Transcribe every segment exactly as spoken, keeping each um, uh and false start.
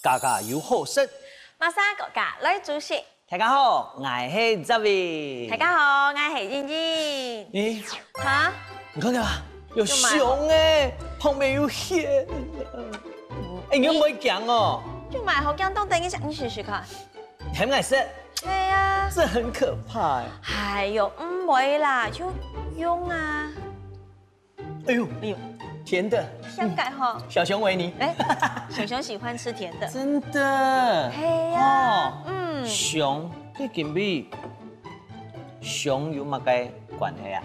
家家有好食，麼儕个家來煮食。大家好，𠊎係Zavi。大家好，𠊎係Yinyin。咦，哈？你看到啊，有熊哎，旁邊有血。哎，你有沒有驚哦？就買好驚，當等一下，你試試看。你還敢吃？對呀。這很可怕哎。哎喲，毋會啦，就用啊。 哎呦，哎呦，甜的，香港哈。小熊維尼，哎，熊熊喜歡吃甜的，真的，嘿呀，哦，嗯，熊，你今晡日熊有麼个關係啊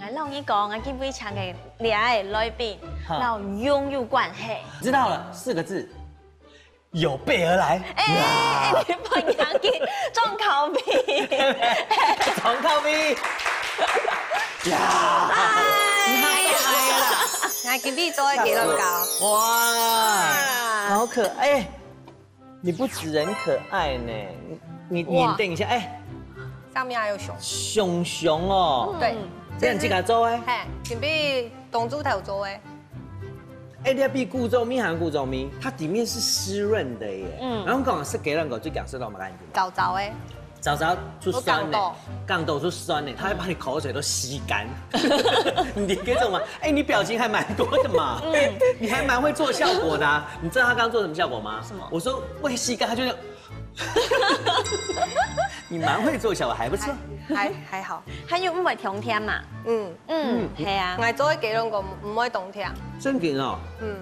？𠊎摎你講，𠊎今晡日請个這个來賓，摎熊有關係。知道了，四個字， 有備而來。哎，哎，你不要緊，重口味。重口味。呀，哎呀，哎呀，來，給你做一个蛋糕。哇，好可愛。你不止人可愛呢，你你你等一下，哎，上面還有熊。熊熊哦，對，這樣自家做哎。嘿，準備冬至頭做哎。 哎，這比古早味還古早味，它底面是濕潤的耶。嗯，然後講食雞卵糕最講食到麼个？燥燥的，燥燥就酸的，講到就酸的，它會把你口水都吸乾。你這種嘛，哎，你表情還蠻多的嘛，你還蠻會做效果的啊。你知道他剛剛做什麼效果嗎？什麼？我說會吸乾，他就 你蠻會做小孩，不錯。還還還好，還有毋會當甜嘛？嗯，嗯，係啊。𠊎做个雞卵糕毋會當甜。正經哦，嗯，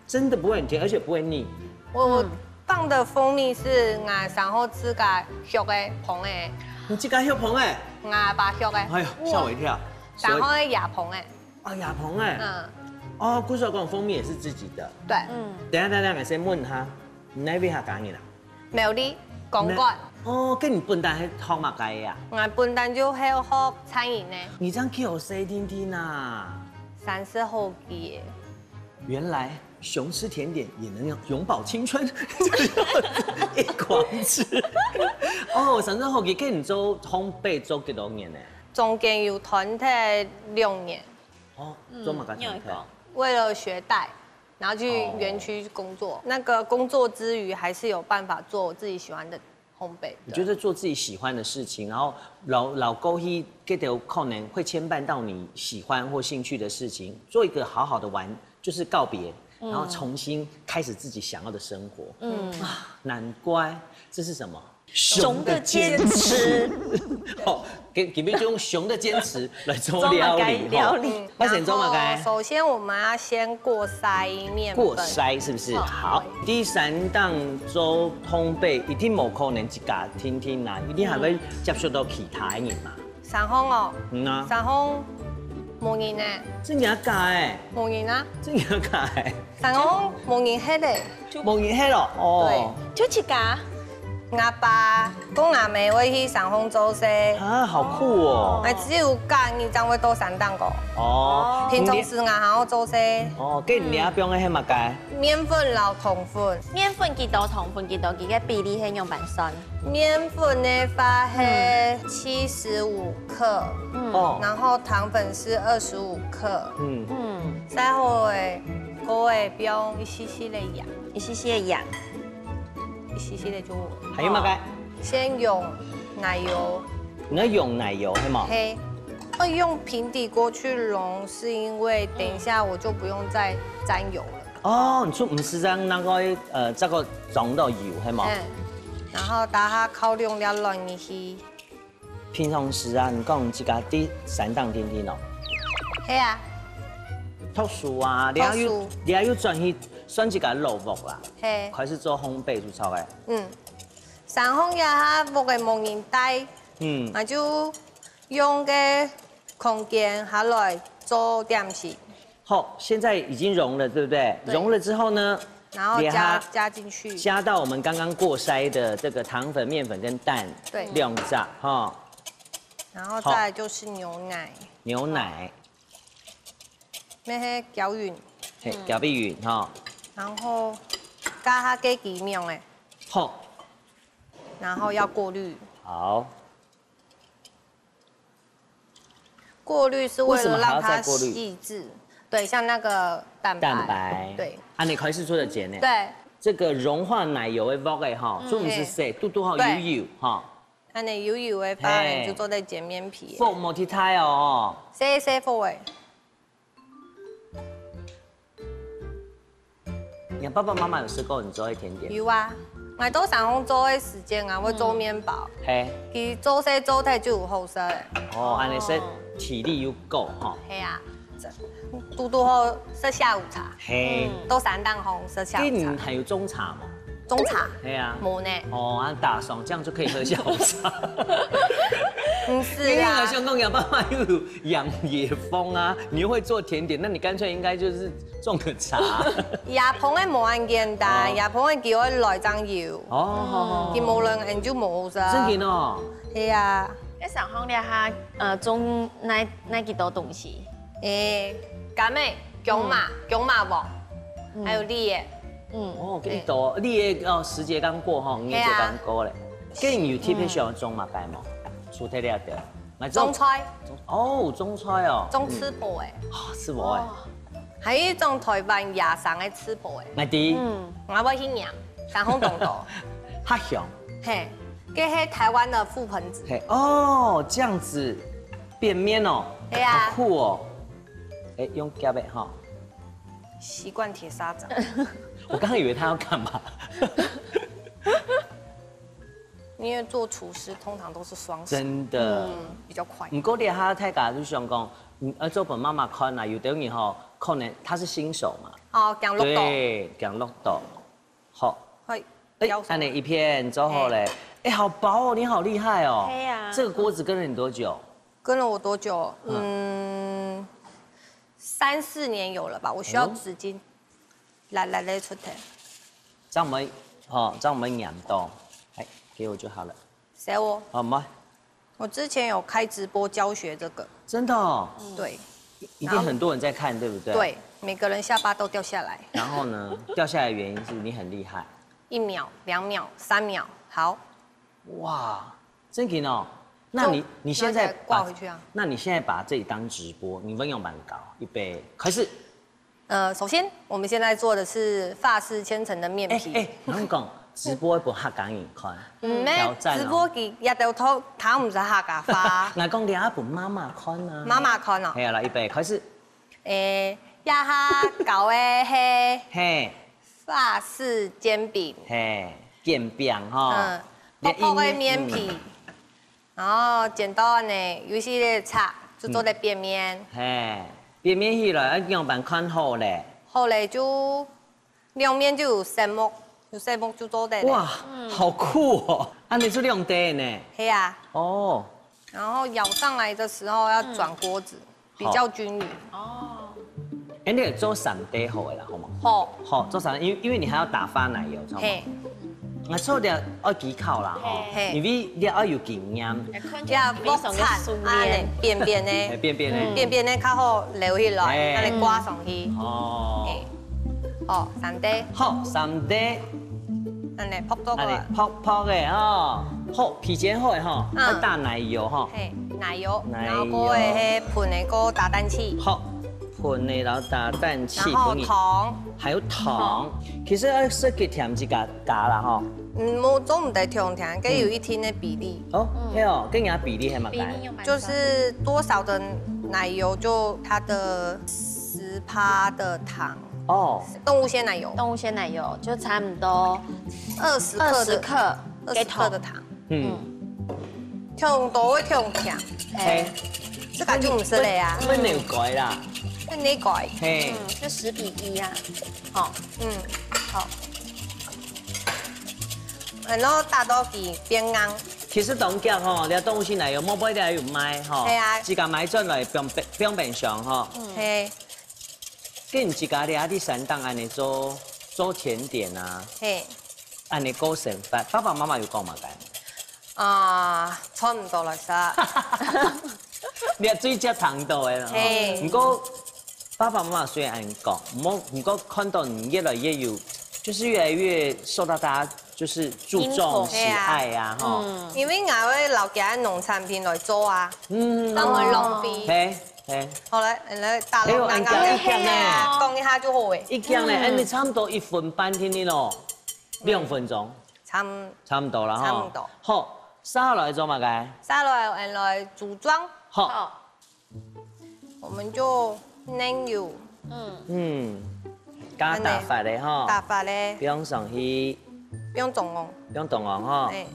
真的不會很甜，而且不會膩。我我放的蜂蜜是𠊎上好自家畜个蜂仔，你自家畜蜂仔？𠊎爸畜个。哎呦，嚇我一跳。上好个野蜂仔。啊，野蜂仔。嗯。哦，故所講蜂蜜也是自己的。對。嗯。等一下等一下，𠊎先問他，你哪位客家人啊？ 苗栗，公館。哦，該你本旦係學麼个啊？𠊎本旦就係學餐飲呢。你這樣叫我細聽聽啊。三十好幾耶。原來熊吃甜點也能永葆青春，一狂吃。哦，三十好幾，該你做烘焙做幾多年呢？中間有斷忒兩年。哦，做麼个斷忒？為了學帶。 然後去園區工作，那個工作之餘還是有辦法做我自己喜歡的烘焙。我覺得做自己喜歡的事情，然後老老勾一，這條可能會牽絆到你喜歡或興趣的事情，做一個好好的玩，就是告別，然後重新開始自己想要的生活。嗯啊，難怪這是什麼？ 熊的堅持。哦，今今晡日就用熊的堅持來做料理，料理。那先做麼个？首先我們要先過篩麵粉。過篩是不是？好，第三檔做烘焙一定無可能自家定定啊，一定還會接觸到其他人嘛。上行哦，嗯啊，上行無人呢。真的假的？無人啊，真的假的？上行無人歇咧。 無人歇咯，哦，對，就自家。𠊎爸跟𠊎姆會去上行做事，啊，好酷哦！𠊎只有假日正會到山頂个，哦，平常時𠊎還愛做事。哦，該你阿公个係麼个？麵粉摎糖粉，麵粉幾多，糖粉幾多，佢个比例係仰般算？麵粉个話係七十五克，嗯，哦，然後糖粉是二十五克，嗯，嗯，再好个，過个放一息息个鹽。 一息息个鹽，一息息个就。還有麼个？先用奶油。你要用奶油，係無？係，會用平底鍋去燶，是因為等一下我就不用再沾油了。哦，你就毋使再拿个，呃，再過裝到油，係無？嗯，然後等下靠用了卵入去。 平常時啊，你講自家在山頂定定哦。係啊。讀書啊，你還有，讀書。你還有轉去算自家老屋啦。係。開始做烘焙就著个。嗯。山上這下屋个無人帶，嗯，那就用个空間下來做點心。好，現在已經融了，對不對？對。融了之後呢，然后加，加进去，加到我们刚刚过筛的这个糖粉、面粉跟蛋，对，两只哈。然后再来就是牛奶，牛奶，那些搅匀，嘿，搅拌匀哈。然后加下给几秒哎，好，然后要过滤，好。过滤是为了让它为什么还要再过滤细致，对，像那个蛋白，蛋白，对，啊，你开始做的煎呢？对，这个融化奶油的鑊的哈，所以我们是 say 嘟嘟好油对油哈，那你油油的话，嘿你就做在煎面皮，放莫忒太哦，洗洗放哎。你看爸爸妈妈有吃过你做的甜点？有啊，我都想用做的时间啊，我做面包，嘿，其实做些做太就有好食的。哦，安尼说体力又够哈，系啊，这嘟嘟好食下午茶，嘿，都三档红食下午茶你们，还有种茶吗？种茶嘿啊，无呢，哦，啊，打爽这样就可以喝下午茶。不是因为啦，想讲，爸爸又有养野蜂啊，你又会做甜点，那你干脆应该就是种个茶。野蜂的无恁简单，哦野蜂的叫我来张油，哦，好好好佢无人，你就无好食。真的哦，系啊，該上行這下，呃，種哪哪幾多東西？诶，柑仔、薑嫲、薑嫲王，还有梨。嗯，哦，跟你多，你也哦，时节刚过哈，你也嘿啊刚过嘞。跟你有特别喜欢种嘛，该嘛，除了这个，来种菜，哦，种菜哦，种吃播诶，啊，是我哎，还有一种台湾野生的吃播诶，来的，我要去养，然后懂懂，哈熊，嘿，这是台湾的覆盆子，嘿，哦，这样子变面哦，对啊好酷哦，哎，用夹背哈，习惯铁砂掌，我刚刚以为他要干嘛，因为做厨师通常都是双手，真的。比较快。不过你还要太搞，就想讲，嗯，要做本妈妈看啊，有的人吼，可能他是新手嘛，哦，讲落到，对，讲落到，好，会哎咬，手看你一片做好嘞，哎，好薄哦，你好厉害哦，对啊这个锅子跟了你多久？跟了我多久？嗯，三四年有了吧。我需要纸巾，来来来出台，这样我们，哦，这样我们染到，哎，给我就好了，谁我？好吗？我之前有开直播教学这个，真的哦，对一定很多人在看，对不对？。对，每个人下巴都掉下来，然后呢，掉下来的原因是你很厉害，一秒、两秒、三秒，好，哇，真的哦。那你就你现在拿起来挂把回去啊那你现在把这里当直播，你分用板搞，预备开始。呃，首先我们现在做的是法式千层的面皮，哎哎，我跟你讲，直播不客家人看，嗯，挑战哦直播给也都偷，他们在客家话，来讲你要分妈妈看啊，妈妈看哦，嘿啊，来预备开始，诶，这下搞的是嘿法式煎饼，嘿，煎饼哈，嗯，你薄薄的面皮，然后剪到呢，有一些叉，就做在边面，嘿，边面起来要用板看好嘞，后来就两面就有三目，有三目就做得了。哇，好酷哦，啊，你是两对呢，嘿啊，哦，然后舀上来的时候要转锅子，比较均匀。哦，哎，你做三对好的啦，好吗？好，好，做三，因为因为你还要打发奶油，知道吗？嘿，啊，做的要技巧啦，吼。嘿因为你要有经验。这样不惨啊，那边边哎，呢，边边呢？边边呢，较好留起来，哎那里挂上去。哦，哦，三对，好，三对，那呢，泡到过来那你。泡泡的哦，好，皮煎好的哈，嗯要打奶油哈。嘿，奶油，奶油然后过后嘿，盆的个打蛋器，好，盆的然后打蛋器，然后盆里糖，还有糖，其实要设计甜几个加啦哈。嗯，我做唔得甜甜，该有一定的比例，哦，对哦，跟人家比例还蛮大。比例用白就是多少的奶油就它的十趴的糖，哦，动物鲜奶油，動物鮮奶油就差不多二十克的二十克二十克的糖，嗯，甜多会甜甜，哎，这个就唔使了啊，燜牛改啦，那你改，嘿，嗯，就十比一啊，好，嗯，好，然后打到佢变硬，其实当讲吼，你动物鲜奶油，莫买了有卖吼，嘿啊自家买转来放冰放冰箱吼，嘿，跟自家咧第三档安尼做，做甜点啊，嘿。恁呢過生活，爸爸媽媽有講麼个？啊，差毋多來噻。你最接聽到个啦，吼。嘿。毋過爸爸媽媽雖然恁講，毋過，毋過看到你越來越有，就是越來越受到大家就是注重、認可。喜愛啊，吼。嗯。因為𠊎會摎佢个農產品來做啊，嗯。當然浪費。嘿，嘿。好，來，來，打哎呦，亂剛剛恁講一點呢。講一下就好誒。一點呢，嗯。哎，你差不多一分半定定咯，兩分鐘。差不，差不多啦，吼。差不多。好，續下來做麼个？續下來，𠊎來組裝。好。好。我們就奶油。嗯。嗯，加打發个吼。打發个。放上去。放中央。放中央吼。哎。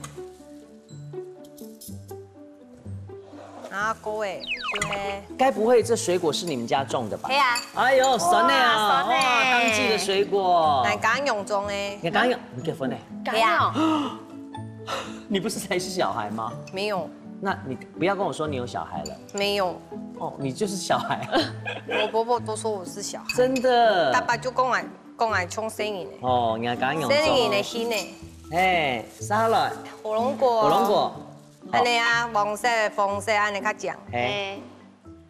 啊，各位，就係。該不會這水果是你們家種的吧？係啊。哎呦，酸个啊，哇，酸个。哇，當季的水果。來，剛用種个。你剛剛有，你結婚了？係啊。你不是才是小孩嗎？沒有。那你不要跟我說你有小孩了。沒有。哦，你就是小孩。我婆婆都說我是小孩。真的。爸爸就講𠊎，講𠊎像細人仔。哦，你還剛剛用種哦。細人仔个心呢。哎，續下來。火龍果。火龍果。 恁呢啊，黃色、紅色恁呢較靚。嘿。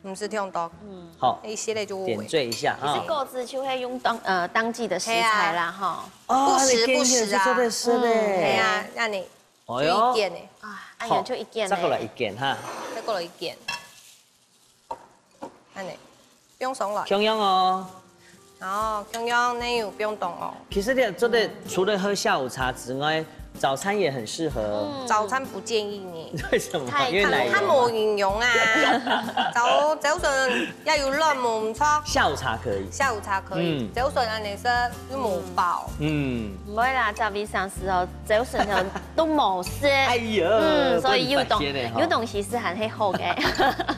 毋使忒多。嗯。好，一息仔就會。點綴一下啊。其實果子就係用當，呃，當季的食材啦，吼。哦，不時不時啊。恁呢做得食咧。嗯，係啊，恁呢，哎喲。就一件呢。啊，哎呀，好，就一件呢。再過來一件哈。再過來一件。 恁呢，放上來。共樣哦。哦，共樣，你有放糖哦。其實你做得除了喝下午茶之外，早餐也很適合。嗯。早餐不建議你。為什麼？太，因為奶油嘛。太無營養啊。早，早晨也有卵無毋著。下午茶可以。下午茶可以，嗯。早晨恁呢食又無飽。嗯。毋會啦，照理上係哦，早晨就都無食。哎呀，嗯，所以有東，不能發現的哈。有東西係還係好个。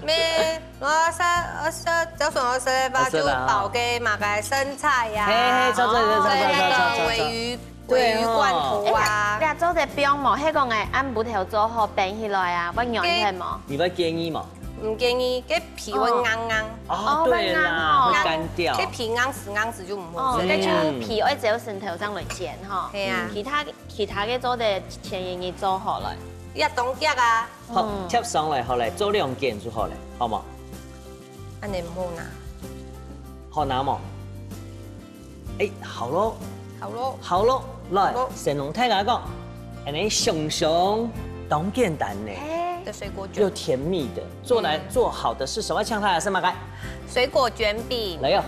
咩？ 𠊎食，𠊎食，早上𠊎食个話就包个麼个生菜呀，嘿，嘿，著，著，著，著，著，著，著，著。還有那個鮪魚，對哦。鮪魚罐頭啊。哎，這做得放無？係講𠊎暗晡頭做好冰起來啊，會軟忒無？你會建議嗎？毋建議，該皮會硬硬。哦，哦，對啦，會硬哦。會乾掉。該皮硬死硬死就毋好食。哦，該就皮愛朝晨頭正來煎吼。係啊。其他，其他个做得前一日做好來。你愛當遽啊。 好，嗯。貼上來，好咧，做兩件就好咧，好無？恁呢毋好拿。好拿無？哎，好咯。好咯。好咯，來，好咯。先同大家講，恁呢香香當簡單呢，嘿。的水果捲。又甜蜜的，做來，嗯。做好的是什麼？像它是麼个？水果捲餅。來喲。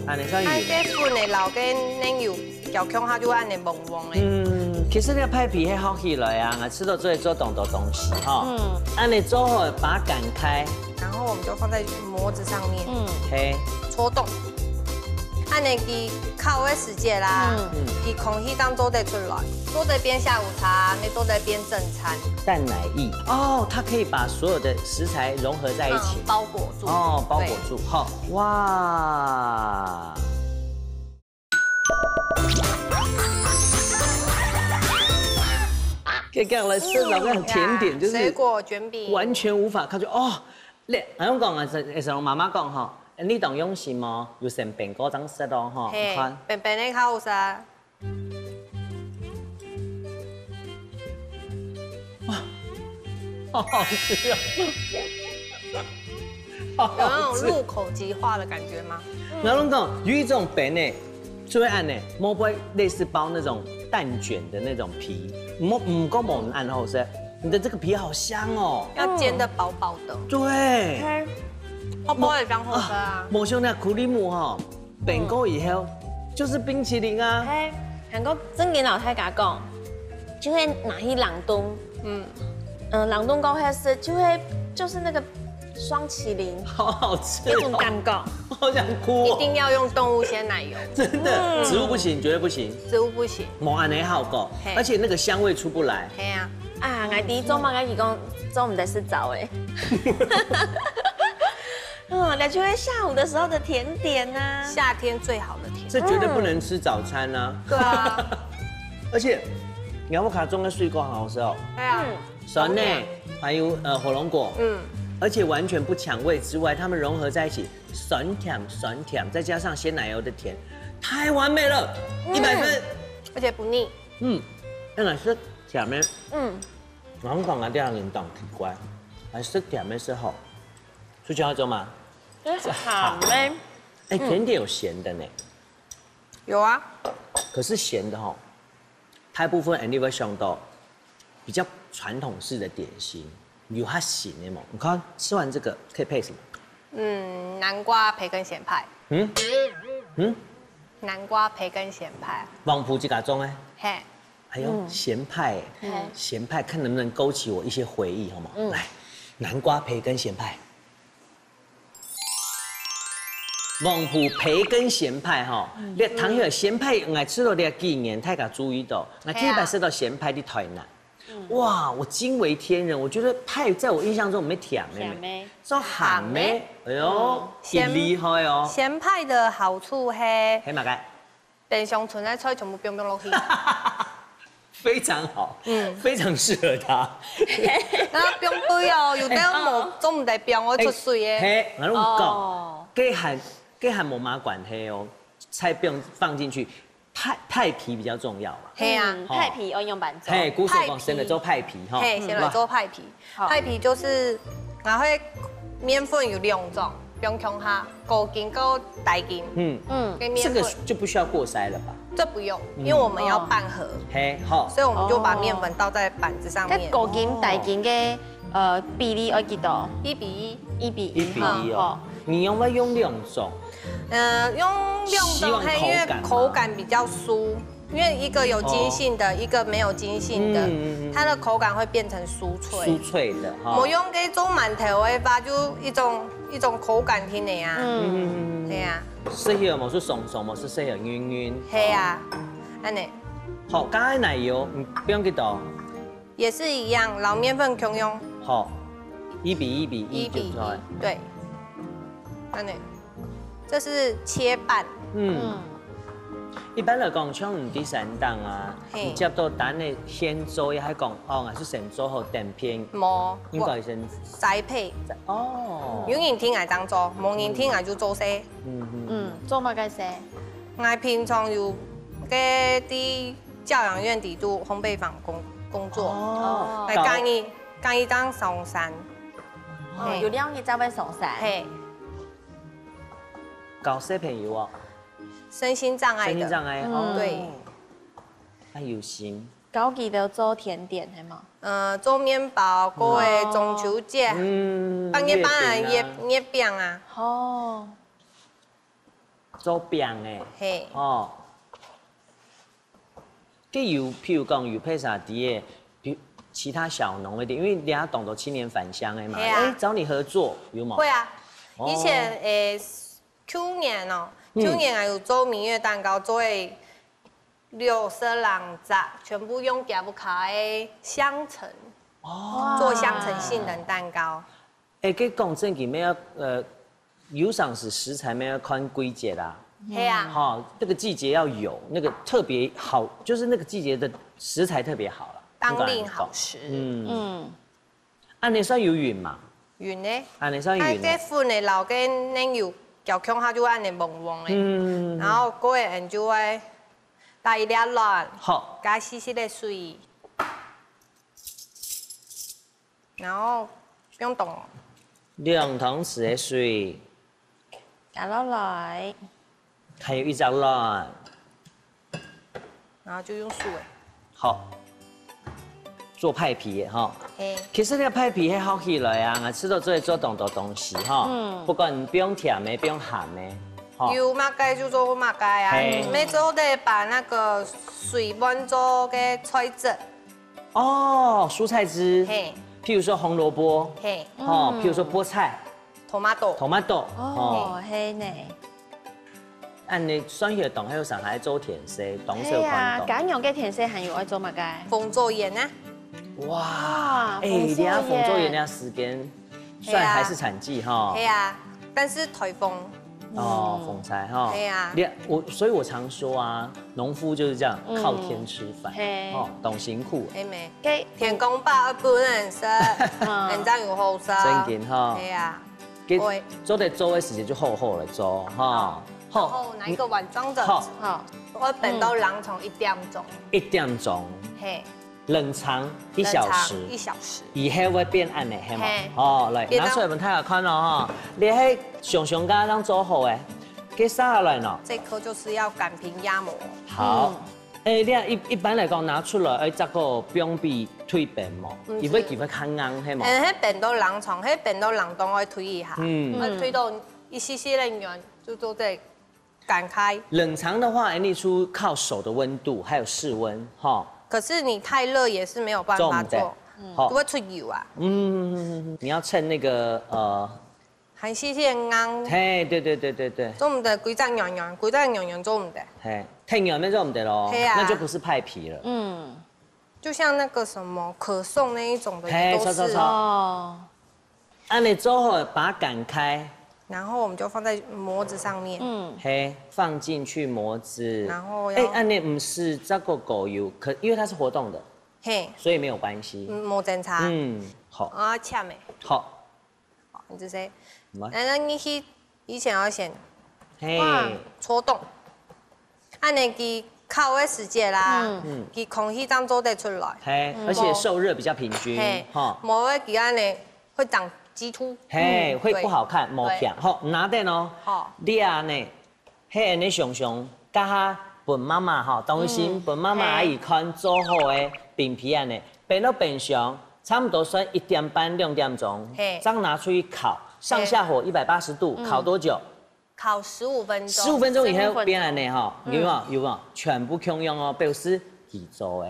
恁呢算有。該个粉个摎个奶油攪共下就恁呢黃黃个。嗯，其實這个派皮係學起來啊，𠊎試著做做當多東西吼。嗯。恁呢做好把它擀開。然後我們就放在模子上面。嗯。嘿。戳洞。 恁呢佢烤个時節啦，嗯。佢空氣當做得出來，做得變下午茶，也做得變正餐。蛋奶液，哦，它可以把所有的食材融合在一起。嗯，包裹住。哦，包裹住，對。好，哇。可以這樣來吃，嗯，老師很甜點，就是水果捲餅。完全無法抗拒。哦，你，恁樣講啊，係，係同媽媽講吼，你當用心哦，有先冰過正食哦，吼，嘿，你看。冰冰个較好食。 哇，好好吃啊！好好吃。有那種入口即化的感覺嗎？然後講，有一種餅呢，就會恁呢，莫不會類似包那種蛋捲的那種皮，莫，毋過無恁好食。你的這個皮好香哦。要煎得薄薄的。對。OK。泡泡也當好吃啊。啊，無像那苦力木哈， 冰過以後，就是冰淇淋啊。嘿，毋過正經摎大家講，就係拿去冷凍，嗯，嗯，冷凍過後食，就會，就是那個霜淇淋，好好吃哦。那種感覺。我好想哭哦。一定要用動物鮮奶油。真的，嗯。植物不行，絕對不行。植物不行。無恁樣效果，嘿。而且那個香味出不來。嘿啊。啊，𠊎知做麼个佢講做毋得食朝欸。嗯，那就會下午的時候的甜點啊。夏天最好的甜點。這絕對不能吃早餐啊。對啊。而且，牛軼卡種个水果好好食哦。對啊。嗯。酸奶，還有，呃，火龍果。嗯。而且完全不搶味之外，它們融合在一起，酸甜酸甜，再加上鮮奶油的甜，太完美了，嗯。一百分。而且不膩。嗯，原來係甜个。嗯。我講啊，這樣人當奇怪，還係甜个時候，出去要做嗎？這係鹹个。哎，嗯。甜點有鹹的呢。有啊。可是鹹的吼，大部分人你會想到比較傳統式的點心，有較鹹的嘛。你看，吃完這個可以配什麼？嗯，南瓜培根鹹派。嗯？嗯？南瓜培根鹹派。黃埔自家種个。嘿。哎呦，嗯。鹹派欸，嘿。鹹派看能不能勾起我一些回憶，好嗎？嗯。來，南瓜培根鹹派。黃埔培根鹹派吼，嗯。你聽起來鹹派，𠊎食到這幾年，大家注意到，𠊎第一擺食到鹹派在台南。嘿啊。嗯。哇，我驚為天人，我覺得派在我印象中毋係甜个咩，甜个。做鹹个，鹹个。哎呦，嗯。幾厲害哦。鹹派的好處係，係麼个？ 冰箱存个菜全部放放落去。非常好，嗯。非常適合他。然後放對哦，有兜無，哎，啊。做毋得放，會出水个。嘿，我跟你講，哦。該還，該還無麼關係哦，菜放，放進去，派，派皮比較重要嘛。嘿啊。嗯，吼。派皮愛仰般做？嘿，故所講，派皮。先來做派皮吼。嘿，先來做派皮。哇。 好。派皮就係，𠊎會麵粉有兩種，放共下，高筋跟低筋。嗯。嗯。跟麵粉。這個就不需要過篩了吧？這不用，嗯。因為我們要拌合。哦。嘿，好。所以我們就把麵粉倒在板子上面。哦。該高筋、低筋个，呃，比例愛幾多？一比一。一比一。一比一哦。好。你用不用兩種？呃，用兩種，希望口感嘛。因為口感比較酥。 因為一個有筋性的，哦。一個沒有筋性的，嗯，嗯，嗯。它的口感會變成酥脆。酥脆的，哈。無用該做饅頭个話，就一種，一種口感定定啊。嗯。嗯，嗯，嗯，嗯。對啊。適合無係鬆鬆，無係適合軟軟。係啊，恁呢。好，剛才奶油，嗯，放幾多？也是一樣，摎麵粉共樣。好，一比一比一，一比一，就出來。對。恁呢。 這是切半。嗯。嗯。一般來講，像你在山頂啊，嘿。你接到單个現做，也還講，哦，𠊎係先做好等片。無，應該先我宅配。哦。有人定𠊎正做，無人定𠊎就做事。嗯，嗯。嗯，做麼个事？𠊎平常有个在教養院底肚烘焙坊工，工作。哦。來，教，教你，教你正上山。哦，嘿。有尞日正會上山。嘿。 教小朋友哦。身心障礙的。身心障礙，嗯。哦。對。啊，有心。教佢兜做甜點，係無？呃，做麵包，過个中秋節，哦。嗯，半夜半夜月餅啊。月餅啊。哦。做餅欸。嘿。哦。 該有，譬如講有別儕知个，比，其他小農个店，因為你也當多青年返鄉个嘛，係啊。哎，找你合作，有無？會啊，哦。以前，誒，舊年哦，嗯。舊年還有做蜜月蛋糕，做个六十零隻，全部用家屋下个香橙，哦。做香橙杏仁蛋糕。 哎，該講正經，愛，呃，有常時食材愛看季節啊。係啊。哈，那個季節要有，那個特別好，就是那個季節的食材特別好啦，當令好食。應該恁樣講。嗯。嗯。恁樣算有勻嘛？勻呢。恁樣算勻呢。啊，該粉个摎該奶油攪共下就恁樣黃黃个。嗯。然後過个人就會打一粒卵，好。加細細个水。 然後放糖。兩湯匙个水。加落來。還有一隻卵。然後就用手个。好。做派皮个哈。嘿。其實這派皮係學起來啊，𠊎試著做，做當多東西哈。嗯。不管你放甜个，放鹹个。哈。有麼个就做麼个啊，嘿。你做得把那個水分做个菜汁，哦，蔬菜汁，嘿。譬如說紅蘿蔔，嘿。哦，譬如說菠菜，tomato，tomato，哦，哦。係呢。恁呢算起來，當後生還做甜食，當少看到。係啊，該樣个甜食還有愛做麼个？紅棗圓啊。哇，哇，哎，紅棗圓。你看紅棗圓那時間， 算還是產季哈。係啊，但是颱風。哦，風災哈。係啊。你我，所以我常說啊，農夫就是這樣，嗯。靠天吃飯，嘿。哦，當辛苦。係咩？該天公伯不能食，嗯。人家有好食。真緊哈。係啊。該會。做得做个時間就好好來做哈。好。然後拿一個碗裝著。好。好。我等到冷藏一點鐘。一點鐘。嘿。 冷藏一小時，冷藏一小時。以後會變恁呢，係無？嘿。哦，來，變到拿出來分大家看哦，哈。你係想想剛剛做好个，接下來呢？這顆就是要擀平壓模。好。嗯。哎，你看一，一般來講，拿出來，哎，這個不用比推扁無？嗯，佢會，佢會較硬，係無？嗯，該變到冷藏，該變到冷凍，愛推一下，嗯。愛推到一息息个軟，就做這 擀開。冷藏的話，一定是靠手的溫度，還有室溫，哈。可是你太熱也是沒有辦法做，做毋得。嗯。好。就會出油啊。嗯，你要趁那個，呃，還係先硬。嘿，對，對，對，對，對。做毋得，規隻軟軟，規隻軟軟做毋得。嘿，太軟那做毋得咯，係啊。那就不是派皮了。嗯。就像那個什麼可頌那一種的，嘿，也都是。著，著，著。哦。 恁呢做好，把它擀開。然後我們就放在模子上面。嗯。嘿，放進去模子。然後要，哎，恁呢毋使這個夠油，可，因為它是活動的，嘿。所以沒有關係。嗯，無爭差。嗯，好。啊，切咩？好。好，你這些，來。那，那你去，以前要先，嘿。哇，戳洞。 恁呢佢烤个時節啦，嗯。佢空氣正做得出來。嘿，嗯。而且受熱比較平均，嘿，哈。無个佢恁呢會長雞突。嘿，嗯，會不好看，對。無像。對。好，拿等哦。好。你啊呢，嘿，恁呢想想，這下分媽媽哈，當心，嗯。分媽媽阿姨看做好个餅皮恁呢，放到冰箱，差不多算一點半、兩點鐘，嘿。正拿出去烤，上下火一百八十度，嘿。烤多久？ 烤十五分鐘。十五分鐘以後變恁呢哈，十五分鐘。有無？有無？全部共樣哦，表示佢做个。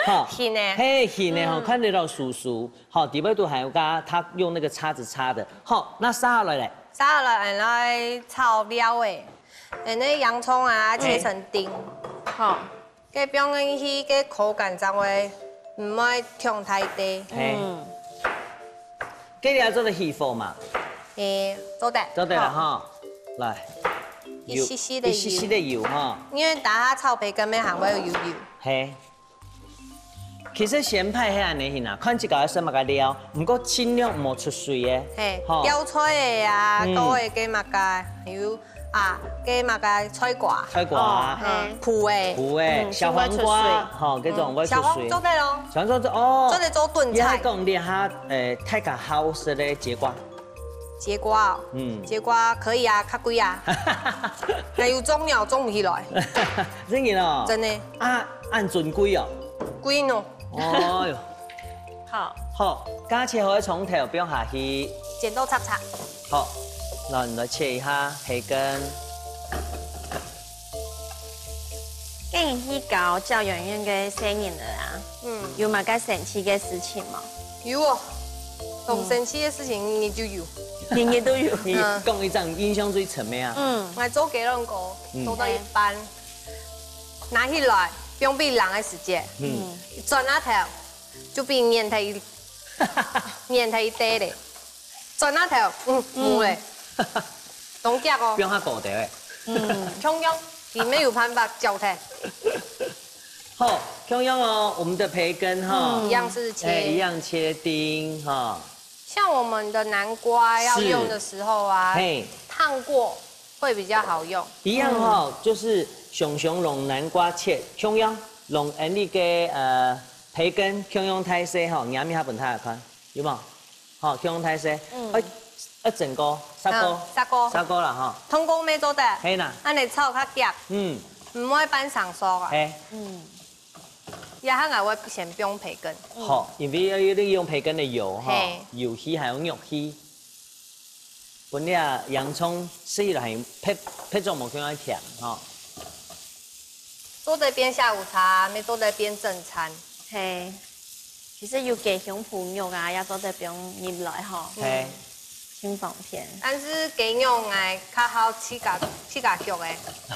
哈，係呢。嘿，係呢哈，嗯。看得到酥酥，哈，底背都還有个，他用那個叉子叉的。好，那接下來咧？接下來，俺來炒料欸，俺个洋蔥啊，嘿。切成丁。好。 該放進去，該口感正會毋會忒大塊。嘿。嗯。該你愛做得起火嘛？欸，做得。做得了哈。好。來。一息息个油。一息息个油哈。因為等下炒培根乜還會有油油。嘿。其實鹹派係恁呢形啊，看自家愛使麼个料，毋過盡量毋好出水个。嘿，吼。吊菜个啊，嗯。都會个麼个，有 啊，該麼个菜瓜。菜瓜。哦，嘿。脯仔。脯仔，嗯，小黃瓜，先愛出水。吼，該種愛出水。嗯，小黃瓜做得哦。小黃瓜做，哦。做得做燉菜。你還講你還，呃，大家好食个節瓜。節瓜哦。嗯。節瓜可以啊，較貴啊。若有種了，種毋起來。真个哦。真个。啊，恁尊貴哦。貴呢。哦喲。 好。好，剛切好个蔥頭放下去。剪到叉叉。好，那你來切一下培根。該你去教教養院个細人仔啊，嗯。有麼个神奇个事情無？有哦，當神奇个事情日日就有。日日都有。你講一張印象最深个啊。嗯。𠊎做雞卵糕，嗯。做到一半，拿起來，放分冷个時節，嗯。一轉啊頭， 就分人踢，人踢一垤咧。轉啊頭，嗯，嗯。無咧。當遽哦。放較高調欸。嗯。共樣，佢乜有辦法攪忒。好，共樣哦，我們的培根哈，嗯。一樣是切。哎，一樣切丁哈。像我們的南瓜要用的時候啊，是。嘿。燙過會比較好用。一樣哈，嗯。就是雄雄用南瓜切，共樣用恁呢个，呃， 培根共樣大細吼，捏一下分大家看，有無？吼，共樣大細。嗯。哎，哎，整個，殺過，嗯，殺過。殺過了哈。通過乜做得。嘿啦。恁呢炒較遽，嗯。毋會半生熟啊。嘿。嗯。這下𠊎會先放培根。嗯。好，因為要利用培根个油哈，嘿。油氣還有肉氣。本來洋蔥食起來係配，配做無共樣甜吼。做得變下午茶，也做得變正餐。嘿，其實有雞胸脯肉啊，也做得放入來吼。嘿。真方便。但是雞肉𠊎較好自家，自家畜个。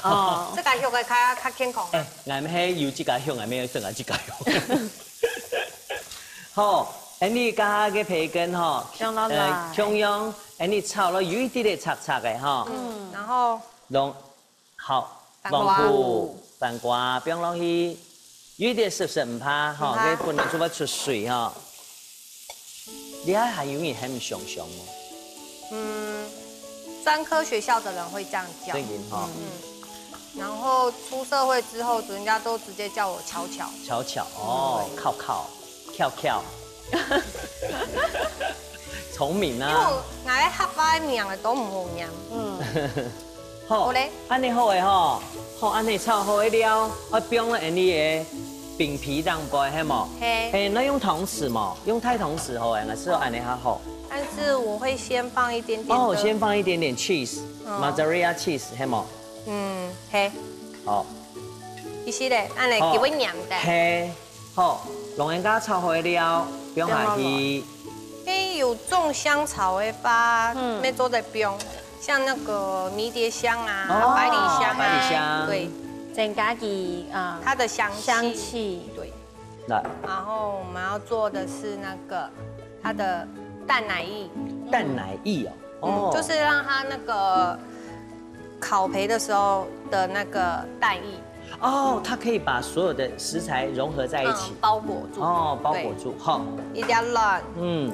哦。自家畜个較，較健康啊。哎，𠊎乜係有自家畜，𠊎乜愛自家，自家畜。好，恁呢加下个培根吼，放落來。呃，共樣，恁呢炒落有一滴滴赤赤个吼。嗯，然後弄好，番瓜。黃瓜，番瓜放落去，有一滴濕濕毋怕吼，毋怕。佢本來就會出水吼。你還，還有人喊香香哦。嗯，專科學校的人會這樣叫。真的哈。嗯，然後出社會之後，人家都直接叫我巧巧。巧巧哦，對。靠靠，翹翹，聰明啊！因為𠊎，𠊎个客話名个都毋好念。嗯。好，好咧。恁呢好个吼，好，恁呢炒好个料，愛放落恁呢个餅皮頂背，係無？嘿。嘿，那用湯匙無？用大湯匙好个，還係恁呢較好？但是我會先放一點點的。哦，先放一點點cheese，嗯。Mozzarella cheese，係無？嗯，嘿。好。其實咧，恁呢好。佢會黏个。嘿。 好，攏人家炒好个料，放下去。嘿，有種香草个話，嗯。乜做得放，像那個迷迭香啊，哦，百里香啊，百里香。對。增加佢，啊，它的香氣。香氣。對。來。然後我們要做的是那個它的蛋奶液。蛋奶液哦，嗯，哦。就是讓它那個烤焙的時候的那個蛋液。 哦，它可以把所有的食材融合在一起。嗯，包裹住。哦，包裹住，對。好。一定要軟。嗯。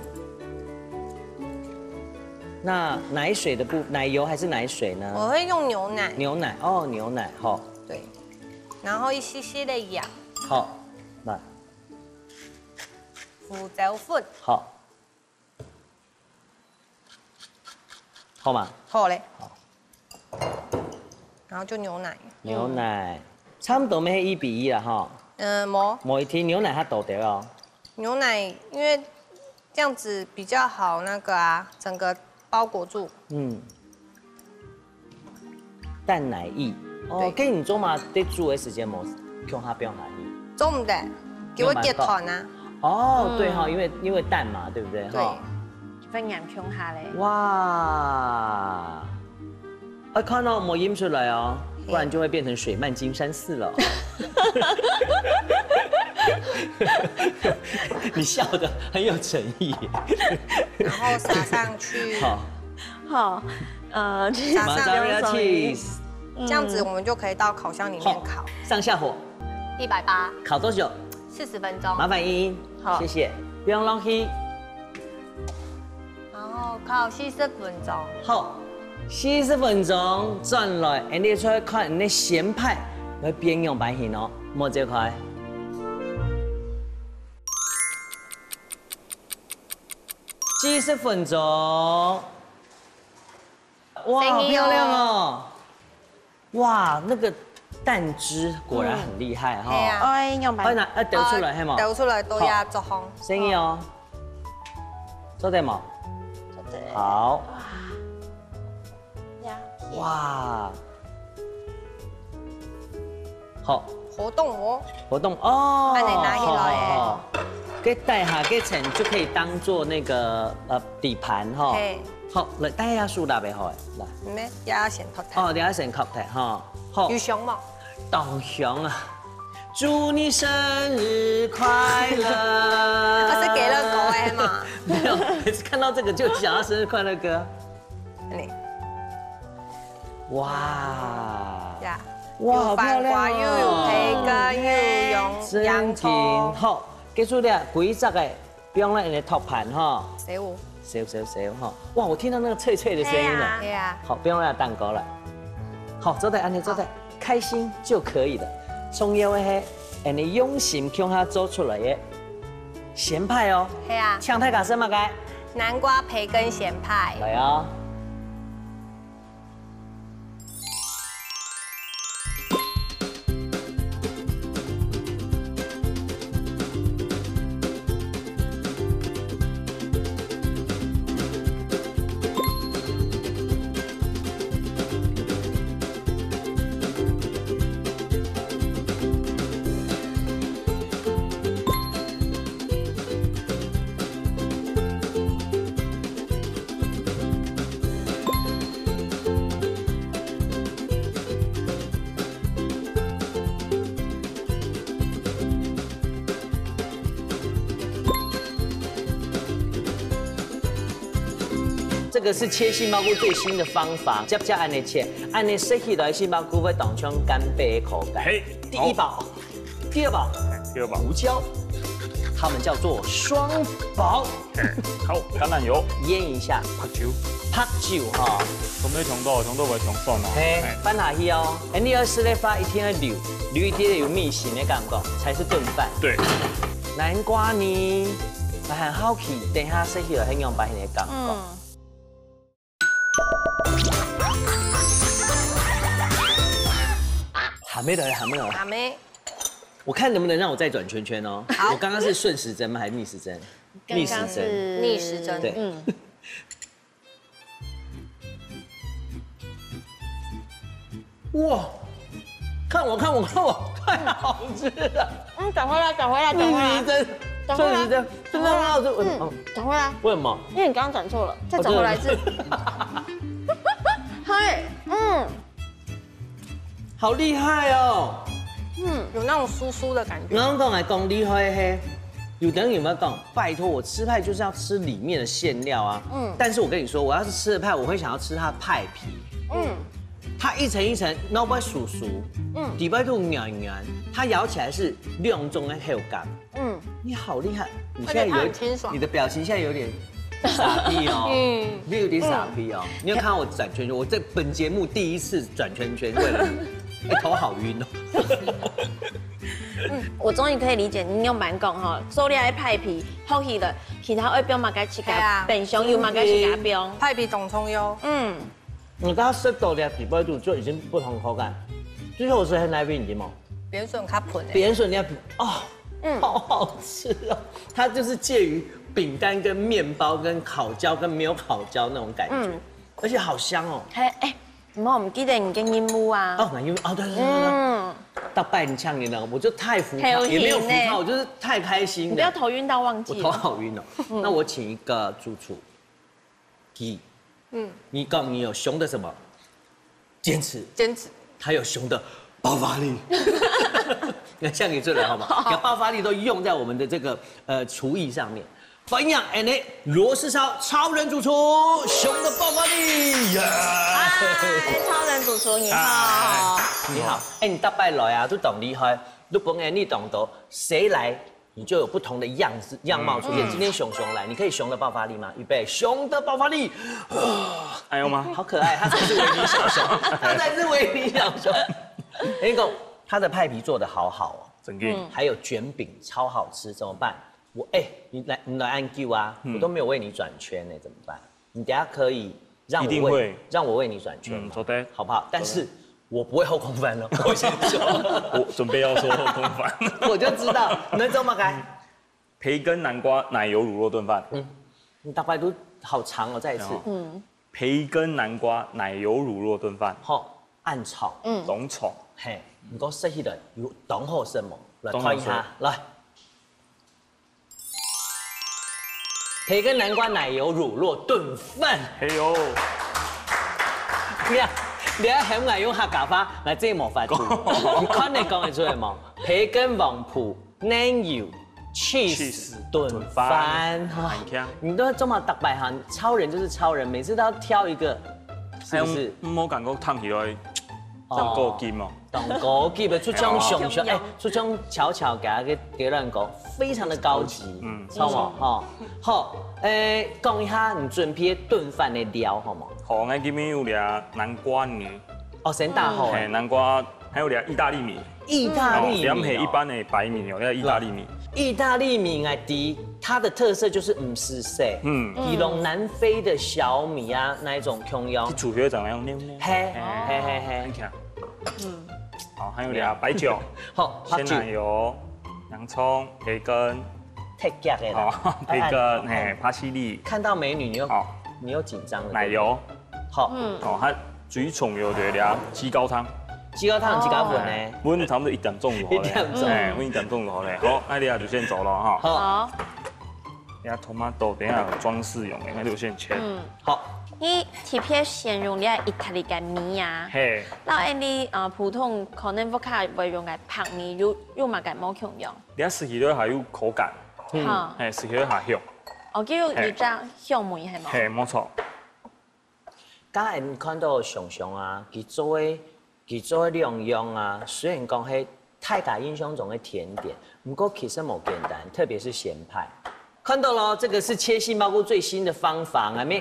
那奶水的部，奶油還是奶水呢？我會用牛奶。牛奶，哦，牛奶，好。對。然後一些些的鹽。好，來。胡椒粉。好。 好嗎？好咧。好。然後就牛奶。牛奶，差不多乜係一比一啦吼。嗯，無。無一定，牛奶較多點哦。牛奶，因為這樣子比較好那個啊，整個包裹住。嗯。 蛋奶液。哦，對。該你做麼个在煮个時間無共下放下去？做毋得，佢會結團啊。哦，嗯。對哈，因為，因為蛋嘛，對不對？對。哈。分兩共下咧。哇，哎，看到沒印出來哦，嘿。不然就會變成水漫金山寺了。你笑得很有誠意耶。然後撒上去。好。 好，呃，cheese，撒上，mozzarella cheese。嗯。這樣子我們就可以到烤箱裡面烤。好，上下火。一百八。烤多久？四十分鐘。麻煩茵茵，好。謝謝。不用客氣。然後烤四十分鐘。好，四十分鐘轉來，𠊎俚再看𠊎俚个鹹派會變樣般形哦，莫走開。四十分鐘。 哇，好漂亮哦！哇，那個蛋汁果然很厲害哈。嗯。係啊。哎，用白。哎，拿，哎，倒出來，哦，係嗎？倒出來都要做好。好。生意哦。做得嗎？做得。好。呀。哇。 好。活動哦。活動哦。恁呢拿起來耶。好，好，好。該底下該層就可以當做那個，呃，底盤哈。嘿。好，來，底下手拿來好了，來。毋係，也先托起。哦，你愛先托起哈。好。有香無？當香啊！祝你生日快樂。啊，是給了狗哎嘛。沒有，每次看到這個就想要生日快樂歌。 恁呢。哇。呀，哇，好漂亮哦。有番瓜，又有培根，又有洋，洋蔥。真好，結束了，歸隻个，放來恁呢托盤哈。小火。小，小，小哈。哇，我聽到那個脆脆的聲音了。係啊。係啊。好，放來蛋糕了。好，做得恁呢，做得。好。 開心就可以了。重要个係，恁呢用心共下做出來个鹹派哦。係啊。請大家食麼个？南瓜培根鹹派。來啊。這個是切杏鮑菇最新的方法，接接恁樣切，恁樣食起來杏鮑菇會當像乾貝个口感。嘿，第一寶，第二寶，第二寶胡椒，它們叫做雙寶。好，橄欖油，醃一下，白酒，白酒哈，準備上多，上多會上酸哦。嘿，翻下去哦。哎，你要食个話一定要留，留一點有味型的感覺，才是燉飯。對，南瓜呢，我很好奇，等一下食起來係仰般个感覺。嗯，還沒來，還沒來。阿妹，我看能不能讓我再轉圈圈哦。好我剛剛是順時針嗎？還是逆時針？剛剛是逆時針。逆時針，對嗯，哇，看我，看我，看我，太好吃了！嗯，轉回來，轉回來，轉回來逆時，針，轉回來順時針，真的很好吃。為什嗯麼？，轉回來，為什麼？因為你剛剛轉錯了，再轉回來一次。嘿，嗯好厲害哦！嗯，有那種酥酥的感覺。然後剛才講厲害嘿，有的人有沒有講？拜託，我吃派就是要吃裡面的餡料啊。嗯嗯，但是我跟你說，我要是吃了派，我會想要吃它的派皮。嗯，它一層一層，然後會酥酥，嗯，嗯底背肚軟軟，它咬起來是兩種的口感。嗯，你好厲害！你而且現在有它很清爽你的表情現在有點傻逼哦，嗯你有點傻逼哦。你有看到我轉圈圈？我這本節目第一次轉圈圈，為了你，哎，頭好暈哦。我終於可以理解你用慢講吼，所以愛派皮，好去了，其他愛放麼个自家，係啊冰箱有麼个自家冰。派皮當重要。嗯，你剛剛食到的底背肚就已經不同口感，最後是很奶味，你知道嗎？扁筍較粉誒。扁筍你要哦，嗯好好吃哦。它就是介於餅乾跟麵包跟烤焦跟沒有烤焦那種感覺，嗯而且好香哦。嘿，哎，你有毋記得你个任務啊？哦，那因為哦，對對對對對，嗯，大半腔你呢，我就太浮夸，很有也沒有浮夸，癮欸我就是太開心了。不要頭暈到忘我記了。頭好暈哦。那我請一個主廚，Guy，嗯，你告訴你有熊的什麼？堅持，堅持。還有熊的爆發力。那像你最來好嗎？把爆發力都用在我們的這個呃廚藝上面。歡迎俺的羅氏燒超人主廚，熊的爆發力，耶！嗨，超人主廚你好。你好，哎，你大擺來啊，都當厲害，都本來你當多，誰來你就有不同的樣子樣貌出現。今天熊熊來，你可以熊的爆發力嗎？預備，熊的爆發力，還有嗎？好可愛，它才是維尼小熊，它才是維尼小熊。哎，你講它的派皮做得好好哦，整个還有捲餅超好吃，怎麼辦？我哎，你來你來恁久啊，我都沒有為你轉圈呢，怎麼辦？你等下可以讓我為一定會讓我為你轉圈嗎嗯，做得好不好？但是我不會後空翻哦，我先說，我準備要說後空翻。我就知道你能怎麼改。培根南瓜奶油乳酪燉飯，你大概都好長哦，再一次，哦培根南瓜奶油乳酪燉飯，好，暗炒，嗯总炒，嘿，你給我設計的有懂好什麼？來懂好看一下，來。培根南瓜奶油乳酪燉飯，嘿呦，你看，你還喊我用客家話來這模範，你看你講得出來嗎？培根黃瓠奶油 cheese cheese 燉燉飯飯哈很香，你都這麼大擺哈，超人就是超人，每次都要挑一個，是不是？哎，莫感覺燙起來像過金哦。當高級的，出張熊熊，哦哎，出張巧巧給他給給亂搞，非常的高級，嗯嗯，好不好？哈，好，哎，講一下你準備燉飯的料好嗎？好，我今天有這南瓜泥，哦，先打好，嘿，南瓜還有這意大利米，意大利米哦，哦，這毋係一般的白米哦，這意大利米。意大利米，𠊎知，它的特色就是毋係細，嗯，嗯，比如南非的小米啊那一種共樣去，煮會長那樣黏黏。嘿，嘿嘿嘿你，看，嗯，好，還有這白酒，好，白酒鮮奶油、洋蔥、培根，太強的啦好，，培根，哎嘿，巴西利，看到美女你又好你又緊張了，奶油，好，嗯，哦，它最重要的這雞高湯，雞高湯雞高粉呢，溫差不多一點鐘就好了。一點鐘哎，溫一點鐘就好了。好，那這下就先做了哈。好，好，這下tomato等一下有裝飾用的，那就先切。嗯，好，你特別選用這意大利个米啊，嘿，那恁呢呃普通可能屋下會用个白米有有麼个無共樣？這下食起來還有口感，哈，嘿，食起來還香。哦，就有有這香味係無？嘿，沒錯。剛才你看到香香啊，佢做个佢做个兩樣啊，雖然講係大家印象中个甜點，毋過其實無簡單，特別係鹹派。看到咯，這個是切杏鮑菇最新的方法啊，沒，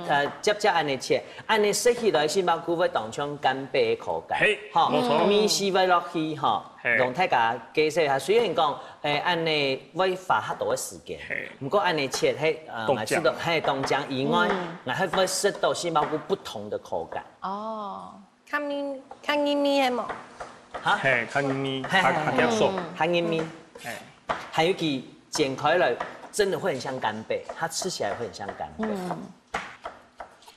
呃，接接恁呢切，恁呢食起來杏鮑菇會當像干貝个口感，嘿吼，沒錯味緒會落去吼，嘿同大家解釋一下。雖然講，誒，恁呢會花較多个時間嘿，毋過恁呢切，嘿，呃，當𠊎食到，嘿，當靚以外，𠊎還會食到杏鮑菇不同的口感。哦，較咪較咪咪个無？哈，嘿，較咪咪，嘿較較夾手，還有米，嘿，還有佢剪開來，真的會很像干貝，它吃起來會很像干貝。嗯，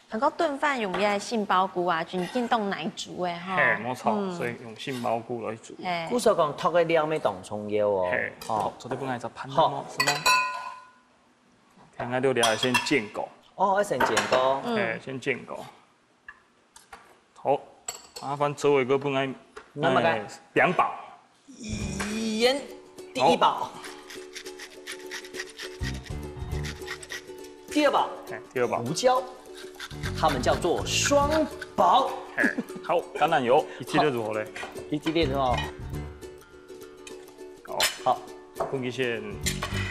不過燉飯用个杏鮑菇啊，就見當耐煮个哈。嘿，沒錯，所以用杏鮑菇來煮。嘿，故所講，擇个料乜當重要哦嘿，。哦，做得分𠊎一隻盤好嗎？是嗎？看看就了，先煎過，哦，愛先煎過。哎，先煎過。好，麻煩周伟哥分𠊎那麼哎兩包。鹽，第一包，第二包，哎，第二包。胡椒，它們叫做雙寶。哎，好，橄欖油一滴就好咧。一滴滴哦，好，好，分佢先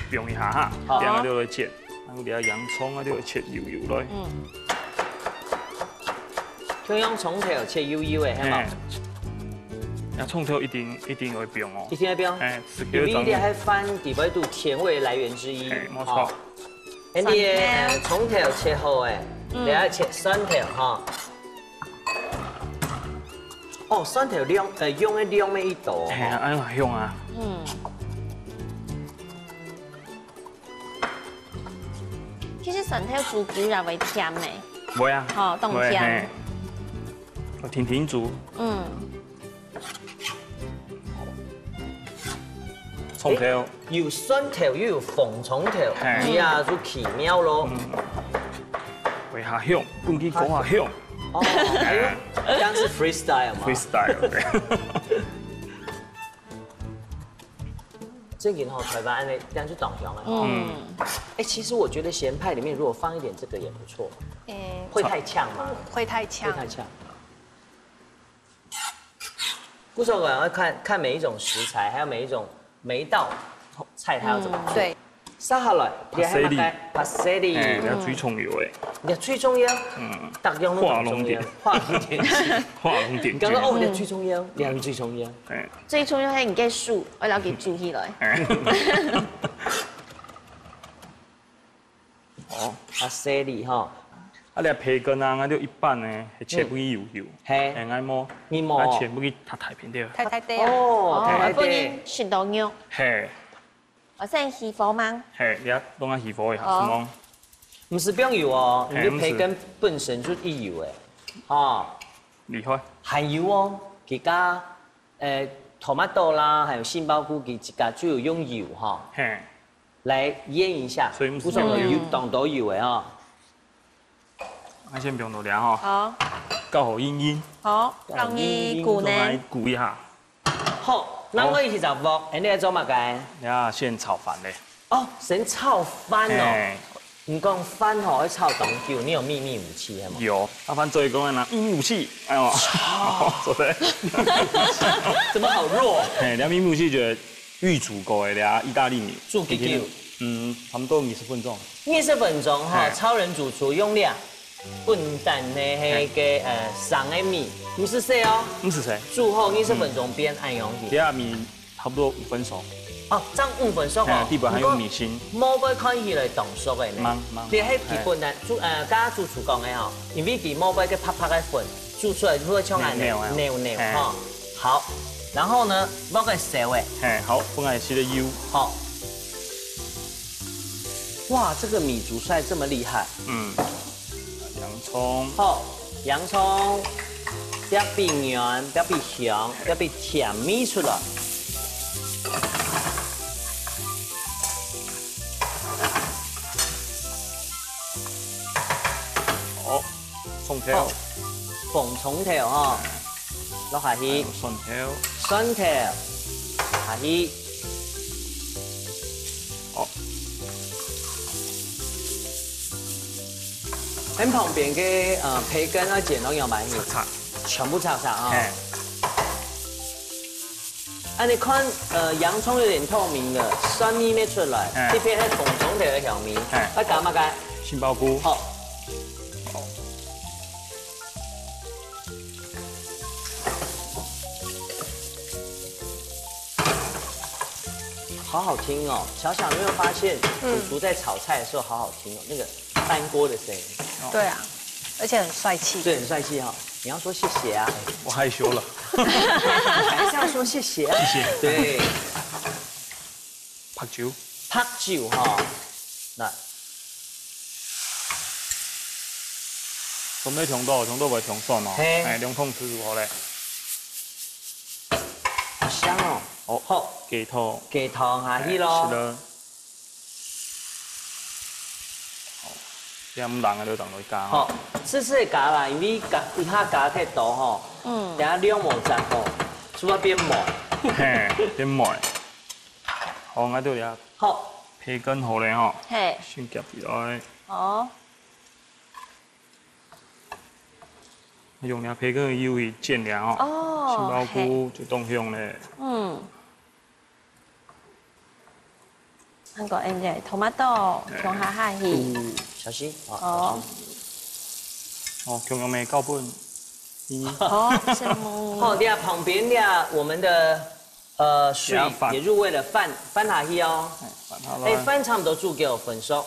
放一下哈，好等下就來切。然後這洋蔥啊，就切幼幼來。嗯，就用蔥頭切幼幼个，係無哎？，那蔥頭一定一定會放哦一。定要放，哎，是因為這係飯底背肚甜味來源之一。哎，沒錯好。。哎，你个蔥頭切好哎，你愛切蒜頭哈。哦，蒜頭量，呃，用个量乜一多哎呀，哦。哎呀，用啊，其實蒜頭煮久也會甜个，會啊，好當甜會嘿。我甜甜煮，嗯，蔥頭，有蒜頭又有紅蔥頭，嘿你啊就奇妙咯。嗯，會較香，分佢講較香哦，哎呦，這樣是freestyle嘛？ ，freestyle。正經吼，台灣恁呢，這樣就當香了。嗯，哎，其實我覺得鹹派裡面如果放一點這個也不錯，誒，會太嗆嗎？會太嗆會太嗆。不知道，我要看看每一種食材，還有每一種每一道菜它要怎麼做。對，接下來，你還有麼个？parsley，哎，這最重要的，你最重要，嗯，大家都很重要，畫龍點睛。畫龍點睛。你剛剛哦，你最重要，你最重要。哎，最重要係你个手，愛了解煮起來。哎。哦，啊，parsley哈，啊，你培根啊，𠊎就一般呢，係切分佢幼幼，嘿哎，𠊎無，你無啊，切分佢大大片的，太太對啊。哦，哎太太不能食到肉。嘿，我先起火嗎？嘿，你啊，弄下起火一下，哦是嗎？毋使放油哦，哎你个培根本身就已有哎，哦，厲害，還有哦，佢加呃tomato啦，還有杏鮑菇，佢自家就有用油哈，嘿，來醃一下，所以毋使不錯，放油有當多油的哦。那先不用多料哈，好，搞好硬硬，好，讓佢滾呢。滾一下，好，那我一隻鑊，哎，你來做麼个？你啊，先炒飯嘞，哦，先炒飯哦。嘿，你講飯吼愛炒當久，你有祕密武器係嗎？有，啊，飯最講的呢，秘密武器，哎呦，做得，怎麼好弱？嘿，這秘密武器就係預煮過的這意大利麵，煮幾久？嗯，差不多二十分鐘。二十分鐘哈，嘿超人主廚用料，簡單的那個呃生个米，毋使洗哦，毋使洗，煮好二十分鐘變恁樣去。這下麵差不多五分熟，哦，正五分熟哦哎，。底部還有米心，無會看起來當熟的呢。慢慢你係基本上煮呃，剛剛主廚講的吼，因為佢無會个白白个粉煮出來會像恁樣黏黏啊黏黏哎哈。好，然後呢，無个燒的，嘿，好，分𠊎試个油，好。哇，這個米煮出來這麼厲害。嗯，洋蔥，好，洋蔥，要變軟，要變香，要變甜味出來。好，蔥頭好，紅蔥頭哈，落下去，蒜頭，蒜頭，下去。好，恁旁邊个，呃，培根愛剪到仰般形？切，全部切切啊。嘿。恁樣看，呃，洋蔥有點透明了，酸味乜出來，嘿。特別係紅蔥頭个香味。嘿。愛加麼个？杏鮑菇。好。好好聽哦，巧巧，你有沒有發現，嗯。主廚在炒菜的時候好好聽哦，那個翻鍋的聲音。對啊，而且很帥氣。對，很帥氣哈。你要說謝謝啊。我害羞了。還是要說謝謝啊。謝謝。對。白酒。白酒哈，來。準備調到，調到會調酸哦。嘿。哎，兩湯匙就好咧。好香哦。哦，好。雞湯。雞湯下去咯。哎，是的。 哦，這毋冷个就當落去加吼。好，試試加啦，因為加，一下加忒多吼，嗯。等下量無掌控，就會變滿。嘿，變滿。好，𠊎就這好。培根好咧吼，嘿。先夾起來。好。用這培根个油去煎了吼，哦，杏鮑菇就當香咧。嘿。嗯。 還過恁樣，tomato，哎。放下下去。嗯，小心啊，哦。小心。哦，強強个高分。嗯。好，什麼？好，這旁邊這我們的，呃，水也要翻。也入味了，飯，飯下去哦。哎，翻下來。哎，飯差不多煮夠分熟。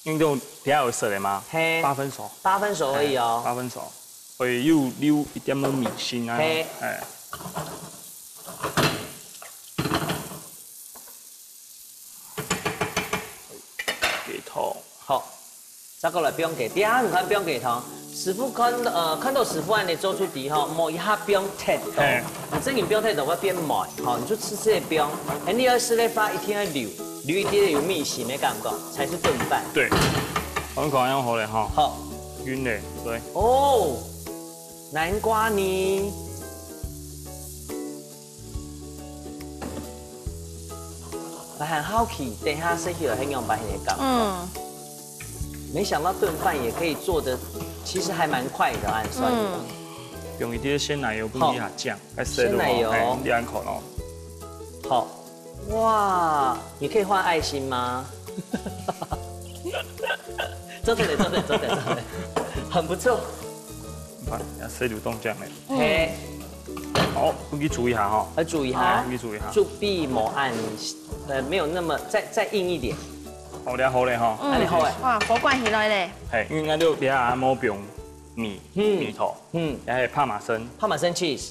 因為都等下有熟的嘛，嘿。八分熟。八分熟而已哦。哎，八分熟。 會有留一點仔味緒啊。嘿。哎。雞湯。好，再過來放雞，等下你看放雞湯。師傅看，呃，看到師傅恁樣做出來吼，莫一下放忒多，嘿。你正經放忒多會變滿，吼，你就試試放。哎，你愛食个話，一定要留，留一點有味緒个感覺，才是燉飯。對，我們看樣好了哈。好。勻了，對。哦。 南瓜泥。𠊎還好奇，等下食起來係仰般形个感覺。嗯。沒想到燉飯也可以做得，其實還蠻快的，按算。嗯。用一點鮮奶油分佢下醬，好。再食落去，鮮奶油。哎，你來看哦。好。 哇，你可以畫愛心嗎？做得了，做得了，做得了，做得了，很不錯。你看，要水流動這樣欸。嘿。好，你去煮一下哈。要煮一下。好，你去煮一下。煮比無恁，呃，沒有那麼，再，再硬一點。好了，好了哈。嗯。恁樣好欸。哇，火關起來咧。嘿，因為𠊎兜這下無放米，嗯。米頭，嗯。還有帕瑪森。帕瑪森cheese。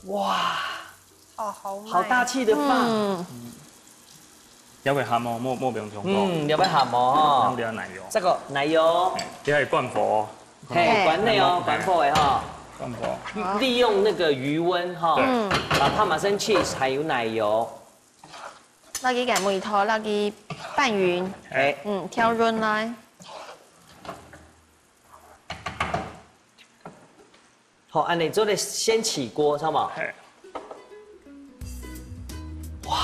哇，好豪邁。好大氣的飯。嗯。要不要鹹哦？莫，莫不用重做。嗯，要不要鹹哦？用點奶油。這個奶油。哎，這還有關火哦。嘿，嘿。關內哦，嘿。關火的哈。關火。好。利用那個餘溫哈，對。嗯。把帕瑪森cheese還有奶油。落去个米頭，落去拌勻。哎。嗯，調勻來。 好，恁樣做得先起鍋，知道嗎？嘿。哇！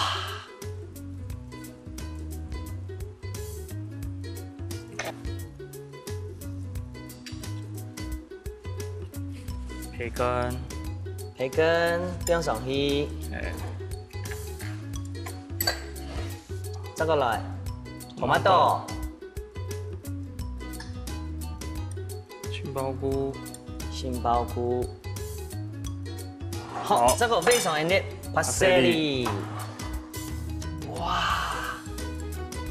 培根。培根放上去。嘿。再過來，tomato。 杏鮑菇。杏鮑菇。好，好。這個非常的parsley。哇！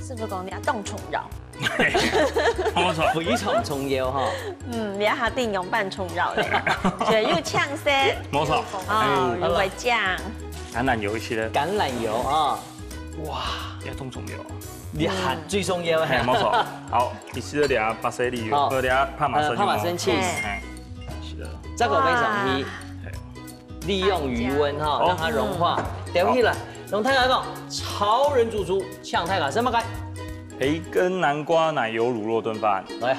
是不是講你要當重要？沒錯。非常重要哈。嗯，你要下定用半重要的，所以又嗆色。沒錯。哦，哎。又會醬。橄欖油一些的。橄欖油啊。哇。也當重要。 你還最重要嘿，嘿。沒錯。好，你試著這parsley，好。還有這帕瑪森，呃，帕瑪森cheese。嘿，是的。這個非常香。哇。嘿。利用餘溫哈，好。讓它融化。嗯。吊起來，好。用大家講，超人主廚，嗆大家，什麼个？培根南瓜奶油滷肉燉飯。來。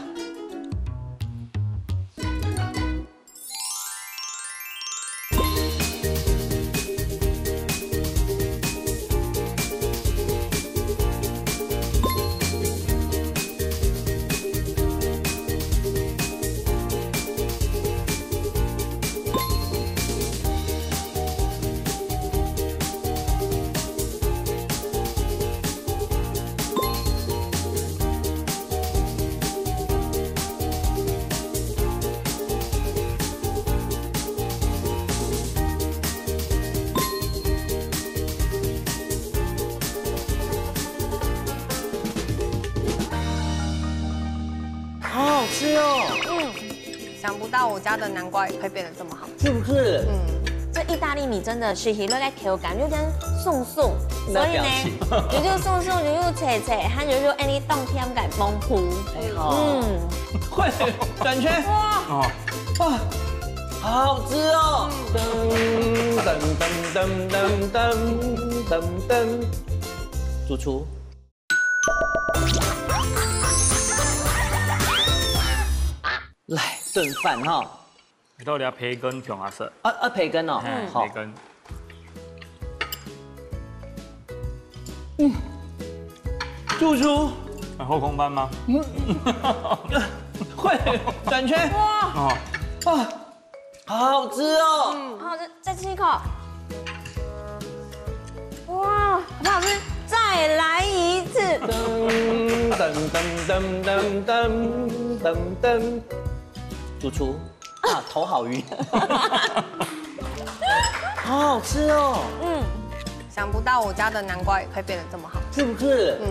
是哦，嗯，想不到我家的南瓜也可以变得这么好。是不是？嗯，这意大利米真的是有那个口感有点松松，所以呢，有点松松，有点脆脆，还有有点你冬天感丰富。哎好，嗯，会转圈哇，哦，哇，好好吃哦。噔噔噔噔噔噔噔，主厨。来，炖饭哈。到底要培根放啊色？啊啊，培根哦，嗯，好，培根。嗯，主厨，后空翻吗？嗯，会转圈哇，哦，啊，好好吃哦。嗯，好吃，再吃一口。哇，很好吃，再来一次。噔噔噔噔噔噔噔，主厨啊，头好晕，好好吃哦。嗯，想不到我家的南瓜也可以变得这么好吃。是不是？嗯，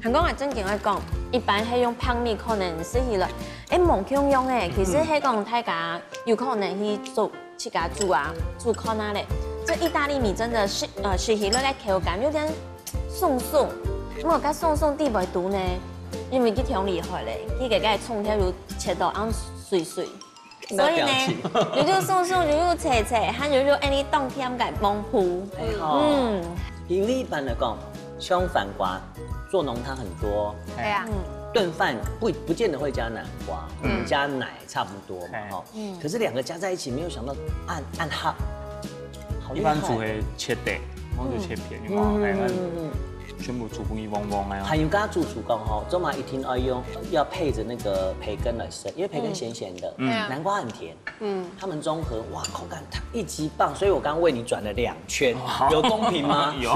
韩国人正经爱讲，一般系用白米可能食起来，哎，无共样哎。其实系讲大家有可能去做自家煮啊，煮看啊咧。这意大利米真的是呃，食起来个口感有点松松，莫个松松底背肚呢，因为佢调理好咧，佢个个葱头有切到恁碎碎。所以呢，有有松松，有有脆脆，还有有恁你冬天个丰富。哎好，嗯，因为一般来讲，像番瓜做浓汤很多，对啊，炖饭不不见得会加南瓜，我们加奶差不多嘛哈。可是两个加在一起，没有想到暗暗哈，好厉害。一般煮会切块，我就切片，有没有？哎，那全部煮分佢黄黄个。还有刚刚主厨讲吼，做嘛一定要用，要配着那个培根来吃，因为培根咸咸的，嗯，南瓜很甜，嗯，他们中和，哇，口感一级棒，所以我刚刚为你转了两圈，有公平吗？有，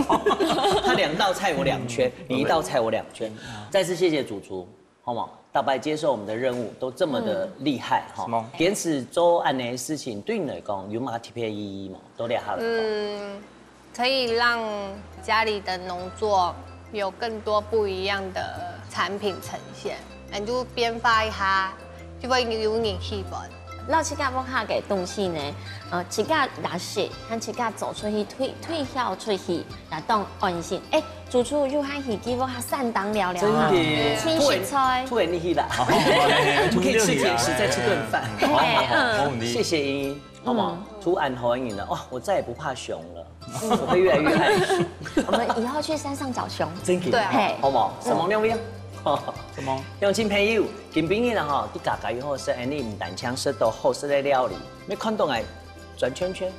他两道菜我两圈，你一道菜我两圈，再次谢谢主厨。 好吗？大白接受我们的任务，都这么的厉害哈。是吗？坚持做恁呢个事情，对你来讲有么个特别意义吗？都厉害了。嗯，可以让家里的农作有更多不一样的产品呈现，你就变化一下，就会有人气氛。老师家屋下个东西呢，呃，自家拿食，和自家走出去推推销出去，也当安心。哎，主厨又还去给我下散当聊聊啊，真的，请食菜。突然你去啦，我们可以吃甜食，再吃顿饭。好，好，好，没问题。谢谢茵茵，好不好？突然好欢迎了，哇，我再也不怕熊了，我会越来越害羞。我们以后去山上找熊。真的，对啊，好不好？什么样不一样？什么？乡亲朋友，今晡日呢哈，你家家有好食，你唔单淨食到好食个料理，你看到哎，转圈圈，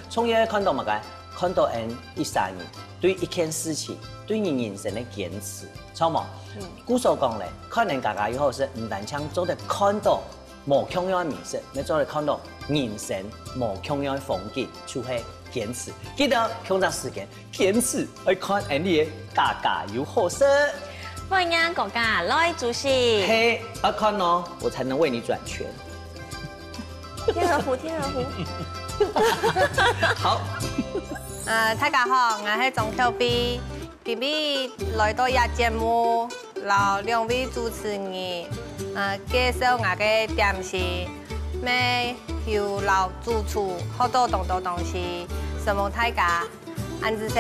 从而看到么个？看到俺一生人对一件事情，对你人生个坚持，错无？故所讲咧，看人家家有好食，毋单淨做得看到无共样个美食，也做得看到人生无共样个风景，就系坚持。记得共只时间，坚持爱看俺个家家有好食。欢迎大家来煮食。嘿，爱看哦，我才能为你转圈。 天鹅湖，天鹅湖。好。呃，大家好，我是钟秀菲。今日来到这节目，摎两位主持人，呃，介绍我个点心，乜有摎主厨学到当多东西，承蒙大家，恁仔细。